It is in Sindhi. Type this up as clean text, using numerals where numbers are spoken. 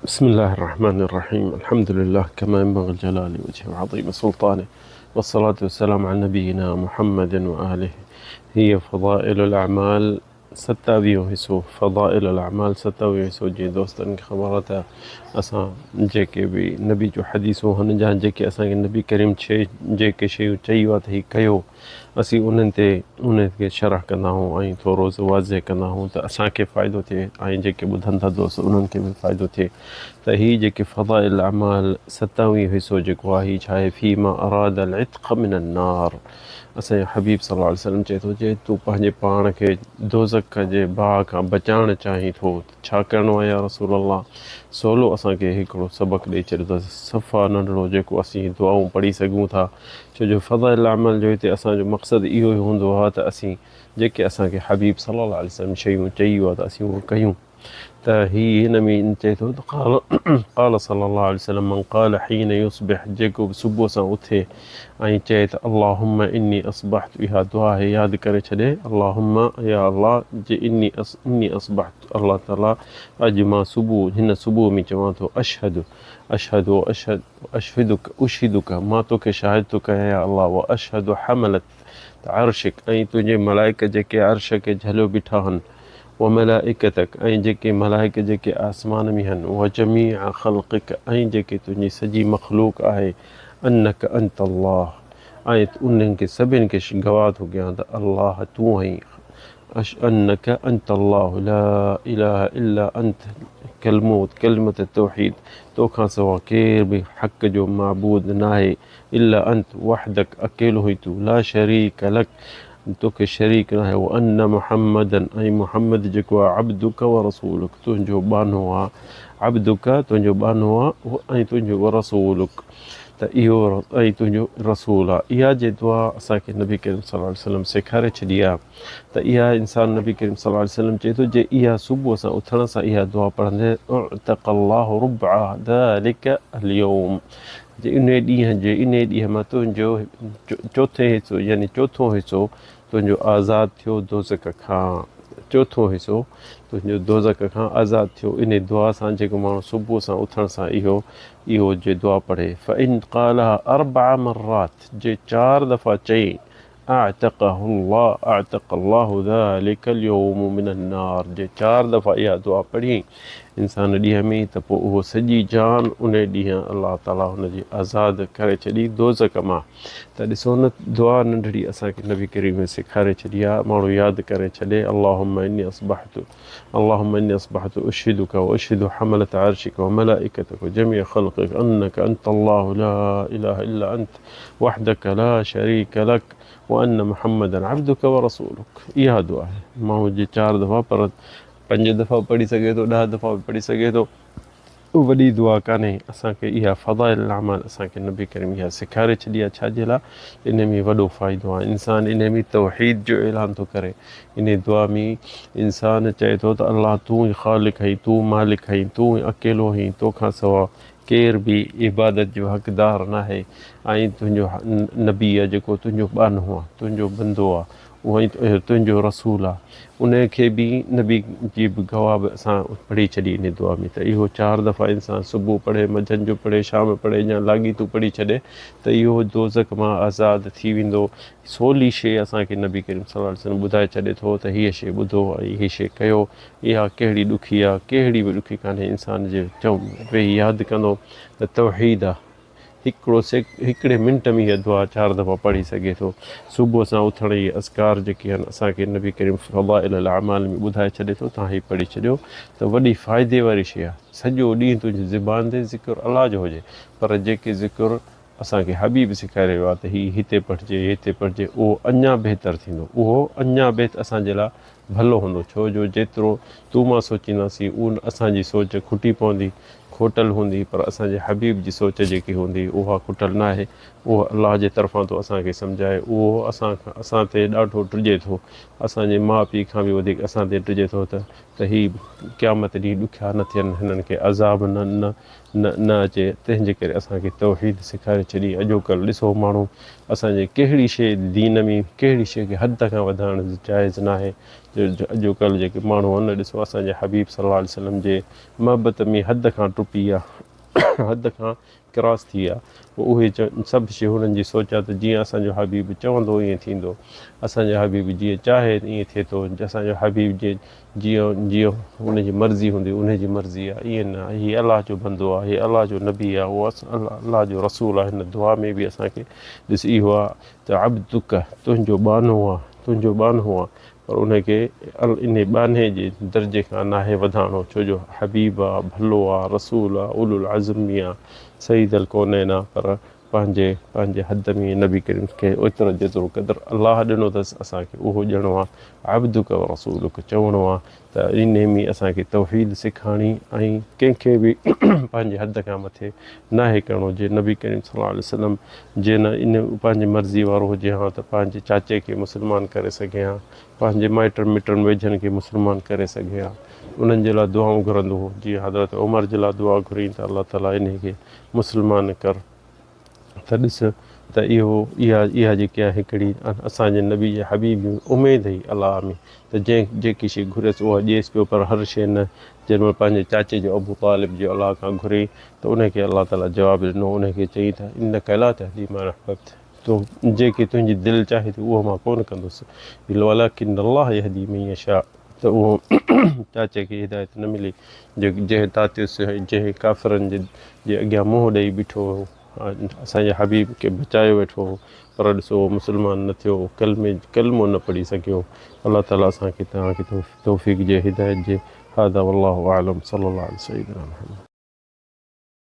بسم الله الرحمن الرحيم الحمد لله كما ينبغي لجلال وجهه وعظيم سلطانه والصلاة والسلام على نبينا محمد وآله هي فضائل الاعمال ستاويهون حصو فضائل الاعمال ستاويهون حصو جيئن دوستن کي خبر آهي ته اسان جيڪي به نبي جون حديثون هن جا جيڪي اسان کي نبي ڪريم ڇي جيڪي شيون چئي ويو آهي ته هي ڪيو اسين انهن تي انهن کي شرح ڪندا آهيون ۽ ٿورو سو واضح ڪندا آهيون ته اسان کي فائدو ٿئي ۽ جيڪي ٻڌن ٿا دوست انهن کي به فائدو ٿئي ته هي جيڪي فضائل الاعمال ستاويهون حصو جيڪو آهي هي ڇا آهي فيما اراد العتق من النار اسان جو حبيب صلي الله عليه وسلم چئي ٿو جي تون پنهنجي پاڻ کي دوزخ جي باهه کان بچائڻ چاهين ٿو ڇا ڪرڻو آهي يا رسول الله سولو اسان کي هڪڙو سبق ڏئي ڇڏيو اٿس صفا ننڍڙو جيڪو اسين دعائون پڙهي سگهون ٿا ڇو جو فضائل الاعمال جو هتي اسان جو مقصد اهو ئي هوندو آهي ته اسين جيڪي اسان کي حبيب صلي الله عليه وسلم شيون چئي ويو آهي ته اسين اهو ڪيون ته هي هن ۾ چئي ٿو ته قال قال صلي الله عليه وسلم من قال حين يصبح جيڪو به صبح سان اٿي ۽ چئي ته اللهم اني اصبحت اها دعا آهي ياد ڪري ڇڏي اللهم يا الله جي اني اني اصبحت الله تعالي اڄ مان صبح هن صبح ۾ چوان ٿو اشهد اشهد و اشهد اشهدک اشهدک مان توکي شاهد ٿو ڪيان يا الله و اشهد حملت عرشک ۽ تنهنجي ملائڪ جيڪي عرش کي جهليو بيٺا هن وملائڪتک ۽ جيڪي ملائڪ جيڪي آسمان ۾ هن وجميع خلقک ۽ جيڪي تنهنجي سڄي مخلوق آهي انک انت الله ۽ انهن کي سڀن کي گواهه ٿو ڪيان ته الله تون آهين انک انت الله لا اله الا انت ڪلمو ڪلمة التوحيد تو کان سوا ڪير به حق جو معبود ناهي الا انت وحدک اڪيلو ئي تون لا شريڪ لک توکي شريڪ ناهي وان محمدا ۽ محمد جيڪو آهي عبدک ورسولک تنهنجو ٻانهو آهي عبدک تنهنجو ٻانهو آهي ۽ تنهنجو ورسولک ته اهو ۽ تنهنجو رسول آهي اها جي دعا اسان کي نبي ڪريم صلي الله عليه وسلم سيکاري ڇڏي آهي ته اها انسان نبي ڪريم صلي الله عليه وسلم چئي ٿو جي اها صبح سان اٿڻ سان اها دعا پڙهندي اعتق الله ربع ذلك اليوم جي انهي ڏينهن جي انهي ڏينهن مان تنهنجو چوٿين حصو يعني چوٿون حصو تنهنجو آزاد ٿيو دوزخ کان چوٿون حصو تنهنجو دوزخ کان آزاد ٿيو انهي دعا سان جيڪو ماڻهو صبح سان اٿڻ سان اهو اهو جي دعا پڙهي فان قالها اربع مرات جي چار دفعا چئي اعتقه الله اعتق الله ذلک اليوم من النار جي چار دفعا اها دعا پڙهي انسان ڏينهن ۾ ته پوء اهو سڄي جان ان ڏينهن الله تعالي هن جي آزاد ڪري ڇڏي دوزخ مان ته ڏسو نه دعا ننڍڙي اسان کي نبي ڪريم سيکاري ڇڏي آهي ماڻهو ياد ڪري ڇڏي اللهم اني اصبحت اللهم اني اصبحت اشهدك واشهد حملة عرشك وملائكتك وجميع خلقك انك انت الله لا اله الا انت وحدك لا شريڪ لڪ وان محمدا عبدک ورسولک اها دعا آهي ماڻهو جي چار دفعا پر پنج دفعا پڙهي سگهي ٿو ڏهه دفعا به پڙهي سگهي ٿو وڏي دعا ڪانهي اسان کي اها فضائل الاعمال اسان کي نبي ڪريم اها سيکاري ڇڏي آهي ڇا جي لاء ان ۾ وڏو فائدو آهي انسان ان ۾ توحيد جو اعلان ٿو ڪري ان دعا ۾ انسان چئي ٿو ته الله تون ئي خالق آهين تون مالڪ آهين تون ئي اڪيلو آهين توکان سوا ڪير به عبادت جو حقدار ناهي ۽ تنهنجو نبي آهي جيڪو تنهنجو ٻانهو آهي تنهنجو بندو آهي اهو ئي تنهنجو رسول آهي ان کي به نبي جي به گواهه به اسان پڙهي ڇڏي ان دعا ۾ ته اهو چار دفعا انسان صبح پڙهي منجهند جو پڙهي شام پڙهي يا لاڳيتو پڙهي ڇڏي ته اهو دوزخ مان آزاد ٿي ويندو سولي شيء اسان کي نبي ڪريم صلي الله عليه وسلم ٻڌائي ڇڏي ٿو ته هيء شيء ٻڌو ۽ هيء شيء ڪيو اها ڪهڙي ڏکي آ، ڪهڙي به ڏکي ڪانهي، انسان جي چئو ويهي ياد ڪندو ته توحيد آ، هڪڙو سيڪ هڪڙي منٽ ۾ اها دعا چار دفعا پڙهي سگهي ٿو، صبح سان اٿڻ اهي اذڪار جيڪي آهن اسان کي نبي ڪريم فضائل الاعمال ۾ ٻڌائي ڇڏي ٿو تان هي پڙهي ڇڏيو ته وڏي فائدي واري شيء آ، سڄو ڏينهن تنهنجي زبان تي ذڪر الله جو هجي پر جيڪي ذڪر اسان کي حبيب سيکاري ويو آ ته هي هتي پڙهجي هتي پڙهجي اهو اڃا بهتر ٿيندو اهو اڃا بهتر اسان جي لاء ڀلو هوندو ڇو جو جيترو تون مان سوچينداسين اون اسان جي سوچ کٽي پوندي کوٽل هوندي پر اسان جي حبيب جي سوچ جيڪي هوندي اها کٽل ناهي اهو الله جي طرفان ٿو اسان کي سمجهائي اهو اسان کان اسان تي ڏاڍو ڊڄي ٿو اسان جي ماء پيء کان به وڌيڪ اسان تي ڊڄي ٿو ته ته هي قيامت ڏينهن ڏکيا نه ٿين، هنن کي عذاب نه نه نه اچي، تنهن جي ڪري اسان کي توحيد سيکاري ڇڏي. اڄوڪلهه ڏسو ماڻهو اسان جي ڪهڙي شيء دين ۾ ڪهڙي شيء کي حد کان وڌائڻ جائز ناهي. اڄوڪلهه جيڪي ماڻهو آهن ڏسو اسان جي حبيب صلي الله عليه وسلم جي محبت ۾ حد کان ٽپي ويا، حد کان ڪراس ٿي ويا. پوء اهي سڀ شيء هنن جي سوچ آهي ته جيئن اسان جو حبيب چوندو ائين ٿيندو، اسان جو حبيب جيئن چاهي ائين ٿئي ٿو، اسان جو حبيب جيئن جيئن جيئن ان جي مرضي هوندي ان جي مرضي آهي، ائين نه هي الله جو بندو آهي، هي الله جو نبي آهي، هو الله جو رسول آهي. هن دعا ۾ به اسان کي ڏس اهو آهي ته عبدک تنهنجو ٻانهو آهي، تنهنجو ٻانهو آهي، پر ان کي انهي ٻانهي جي درجي کان ناهي وڌائڻو، ڇو جو حبيب آ، ڀلو آ، رسول آ، اولو العزم به آ، سيد الڪونين آ، پر پنهنجي پنهنجي حد ۾ نبي ڪريم کي اوترو جيترو قدر الله ڏنو اٿس اسان کي اهو ڏيڻو آ، عبدک و رسولک چوڻو آ ته انهي ۾ اسان کي توحيد سکاڻي ۽ ڪنهن کي به پنهنجي حد کان مٿي ناهي ڪرڻو. جي نبي ڪريم صلي الله عليه وسلم جي نه ان پنهنجي مرضي وارو هجي ها ته پنهنجي چاچي کي مسلمان ڪري سگهي ها، پنهنجي مائٽن مٽن ويجهن کي مسلمان ڪري سگهي ها، انهن جي لاء دعائون گهرندو هو، جيئن حضرت عمر جي لاء دعا گهرين ته الله تعالي انهي کي مسلمان ڪر ته ڏس ته اهو اها اها جيڪي آهي هڪڙي اسان جي نبي جي حبيب جي اميد هئي الله ۾ ته جنهن جيڪي شيء گهريس اها ڏيس پيو پر هر شيء نه جنهن مهل پنهنجي چاچي جو ابو طالب جو الله کان گهري ته ان کي الله تعالي جواب ڏنو ان کي چئي ته انک لا تهدي من احببت تون جيڪي تنهنجي دل چاهي ٿي اهو مان ڪونه ڪندس ولڪن الله يهدي من يشاء ته اهو چاچي کي هدايت نه ملي جو جنهن تاتيس جنهن ڪافرن جي جي اڳيان منهن ڏئي بيٺو هو اسان جي حبيب کي بچايو ويٺو هو پر ڏسو اهو مسلمان نه ٿيو ڪلمي ڪلمو نه پڙهي سگهيو. الله تعالي اسان کي توهان کي توفيق جي هدايت جي هذا والله اعلم صلي الله علي سيدنا محمد.